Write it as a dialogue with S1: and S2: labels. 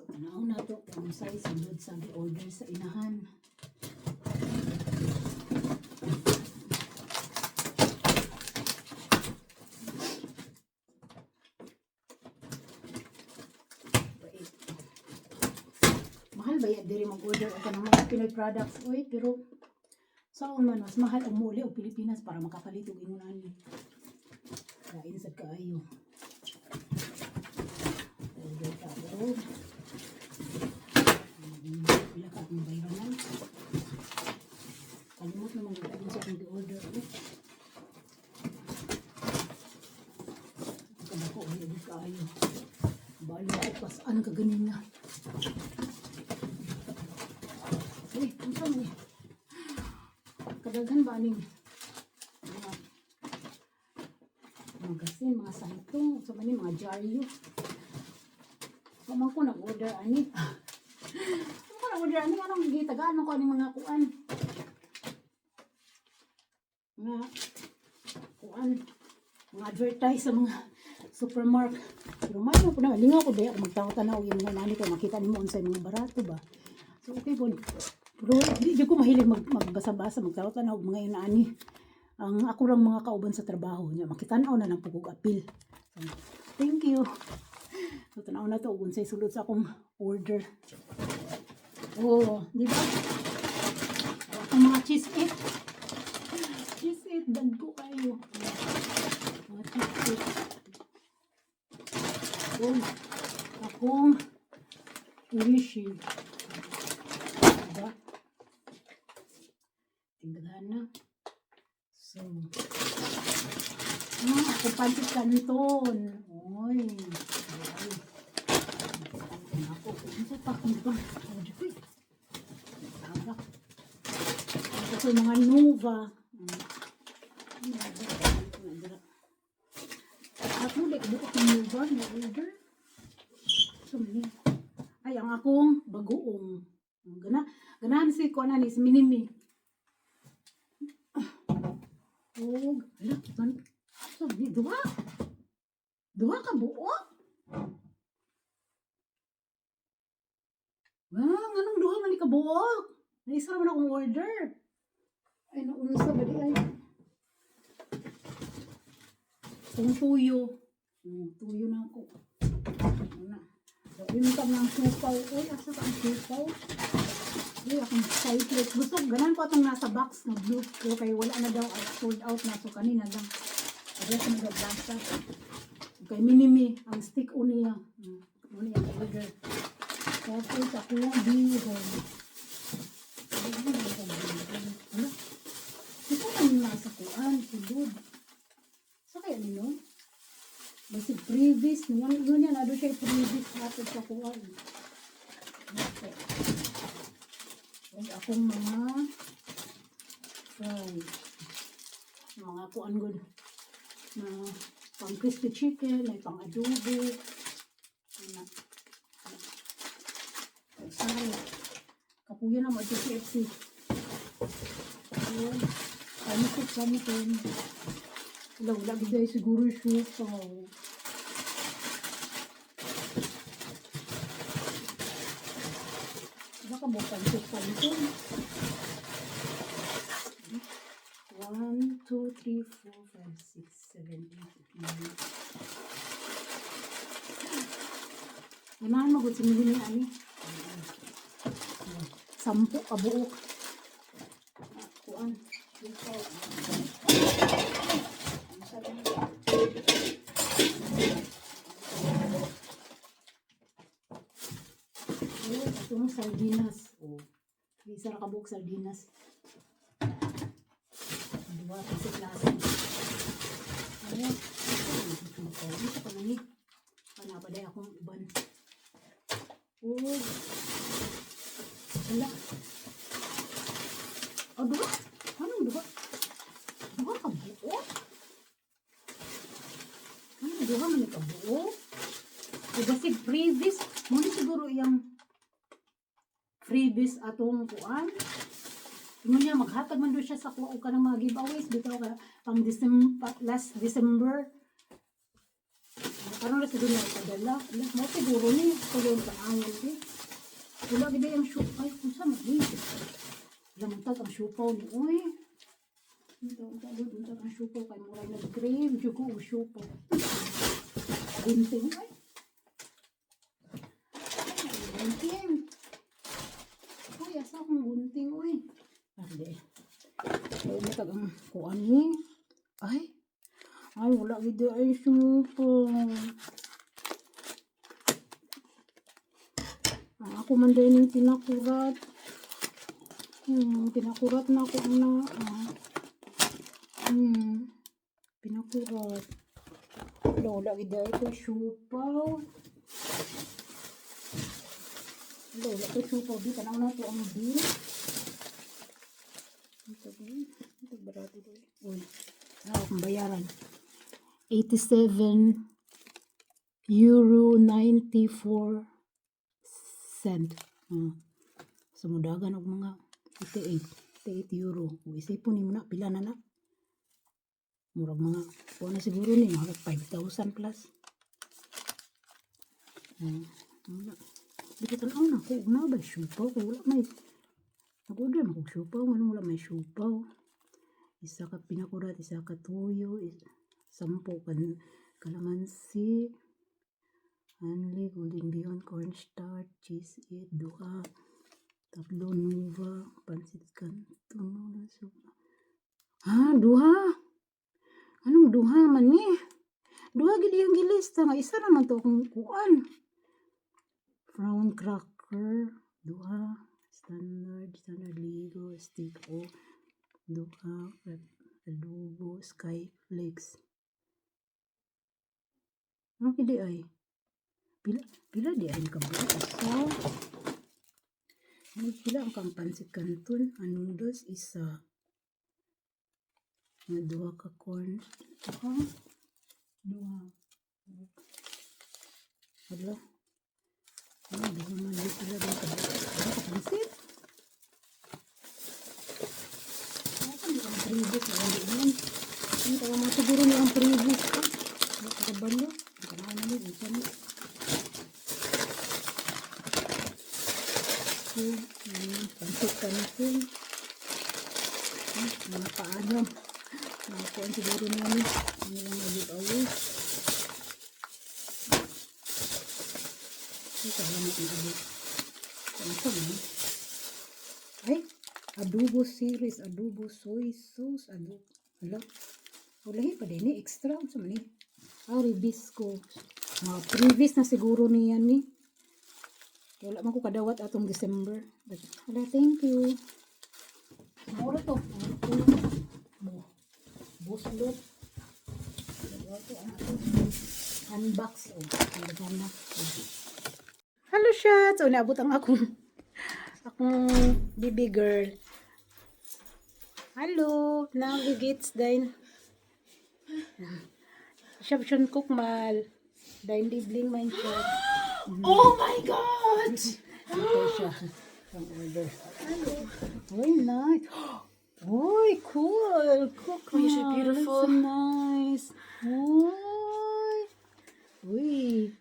S1: Tanaw na to kung unsay sulod sa gi-order sa inahan. Wait. Mahal ba ya diri mag-order og kanang mga Pinoy products, oy, pero saon man, mas mahal ang muli og Pilipinas para makapalit og ingon ani. Kain sad kaayo. Order ta og pila ka akong bayranan. Kalimot naman gud ako sa akong gi-order. Eh. Kadako ay gud kaayo. Balo ko pasaan ka ganina. Uy, unsa man ni? Kadaghan ba aning mga magasin, mga sahitong, unsa man ni, mga dyaryo. Wa man ko nag-order ani. Wa ko nag-order ani, anong gitagaan ko aning mga kuan? Mga kuan, mga advertise sa mga supermarket. Pero may po na, lingaw ko ba ako magtanaw-tanaw yung mga nani ko, makita nimo unsay mga barato ba. So okay po. Pero di ko mahilig magbasa-basa, magtanaw-tanaw og mga inaani. Ang ako rang mga kauban sa trabaho niya, makitanaw na lang po kog apil. So, thank you. So tanaw na to og unsay sulod sa akong order. Oh, di ba? Akong mga cheese it. Cheese it, dagko kayo. Mga cheese it. Oh, akong wishing. Diba? Tingnan na. So, ako pancit canton. Oy. Ay. Ako, unsa pa akong ba? Oh, di ko eh. Tama. Ito yung mga Nova. Ako, like, buok ng Nova, na order. So, many. Ay, ang akong bagoong. Ganahan si kuan ni si Minimi. Oh, hala, man. So, di duha. Duha ka buok? Ah, nganong duha man ni ka buok? Naisa ra man akong order. Ay, naunsa ba di ay? Kung tuyo. Tuyo na ako. Ano na. So, yun ka ng supaw. Uy, asa ka ang supaw? Uy, akong side plate. Gusto, ganan ko atong nasa box na blue. Pero kay wala na daw, ay, sold out na. So, kanina lang. Address na daw plaza. Kay Minimi, ang stick uniya. Uniya ang order. Tapos ako, bihon. Ano? Ito ang nasa kuan, sulod. Sa kaya nino? Basig previous, yun, yun yan, ano siya previous natin sa kuan. Okay. Ay, akong mga fries. Mga kuan good. Na pang crispy chicken, may pang adobo. Ano. Ay, sorry. Kapuya na mo ito KFC. Ayun. Panikot kami din. Wala, wala gid ay siguro siupaw. Baka mo pancit pancit. 1, 2, 3, 4, 5, 6, 7, 8, 9. Ganahan magod si Mili ni ani. 10 ka buok. Kuan. Siupaw. Oh, itong sardinas. Oh. Isa ra ka buok sardinas. Duha kasi klase. Ano? Ito pa nani. Panapaday akong uban. Oh. Wala. Oh, duha. Anong duha? Duha ka buo? Anong duha man ka buo? O basig freebies. Muna siguro iyang freebies atong kuan. Ingon niya maghatag man do siya sa kuha og kanang mga giveaways bitaw ka pang December, last December. Karon ra siguro na padala. Ala, mo siguro ni tulong sa angin di. Wala gid ang shoe ay kung sa man ni. Wala man tag ang siopao ni uy. Ito, unta gud, unta ang siopao kay murag nag-crave jud ko og siopao. Gunting ay. Ay, gunting. Uy, asa akong gunting uy. Ah, di. Wala mo tag ang kuan ni. Ay. Ay, wala gid ay siopao. Ah, ako man din yung pinakurat. Pinakurat na ako na. Ah. Pinakurat. Wala, wala gid ay ko siopao. Wala, wala ko siopao. Di, tanaw na to ang bill. Ito, ito, barato to. Uy, ah, akong bayaran. €87.94. So, mudagan og mga 88, €88. Kung isipon nimo na, pila na na? Murag mga, kuha na siguro ni, mga 5,000 plus. Wala. Di ko tanaw na, kung na ba, siopao, kung wala may, nag-order man kog siopao, nganong wala may siopao. Isa ka pinakurat, isa ka tuyo, 10 kan kalamansi, Hanley, Golden Beyond, Cornstarch, Cheese It, duha, tatlo Nova, Pansit Canton, noodle soup. Ha, duha? Anong duha man ni? Duha gid iyang gilista nga isa ra man to akong kuan. Prawn cracker, duha, standard, standard Lego, stick o, duha, adobo, skyflakes. Ano kidi ay? Pila, pila di ay kabuok? Isa. Ano pila ang kang pansit canton? Ang noodles, isa. Nga duha ka corn. Duha. Duha. Hala. Ano, duha man di sila di ka. Duha ka pansit. Ano ang previous na hindi man. Ano kaya mga siguro niya ang previous ko. Ano ka kabalo? Ano na ni unsa ni? Pansit canton. Mga paalam. Mga kuan siguro niya ni. Ano yung mga giveaway. Ay, salamat na abot. Ano sa man? Ay, adobo series, adobo soy sauce, adobo. Hala. Wala pa din ni extra unsa man ni? Ah, Rebisco. Mga previous na siguro niya ni. Wala man ko kadawat atong December. But, hala, thank you. Mura to. Mura to. Buslot. Mura to. Ano to? Unbox. Oh, ang na. Hello, shots! So, naabot ang akong baby girl. Hello! Nagigits din. Siya siya kukmal. Dahil libleng man siya.
S2: Oh my God!
S1: Ito siya. Ang order. Uy, nice. Uy, cool. Cook.
S2: Oh, you're so beautiful.
S1: So nice. Uy. Uy.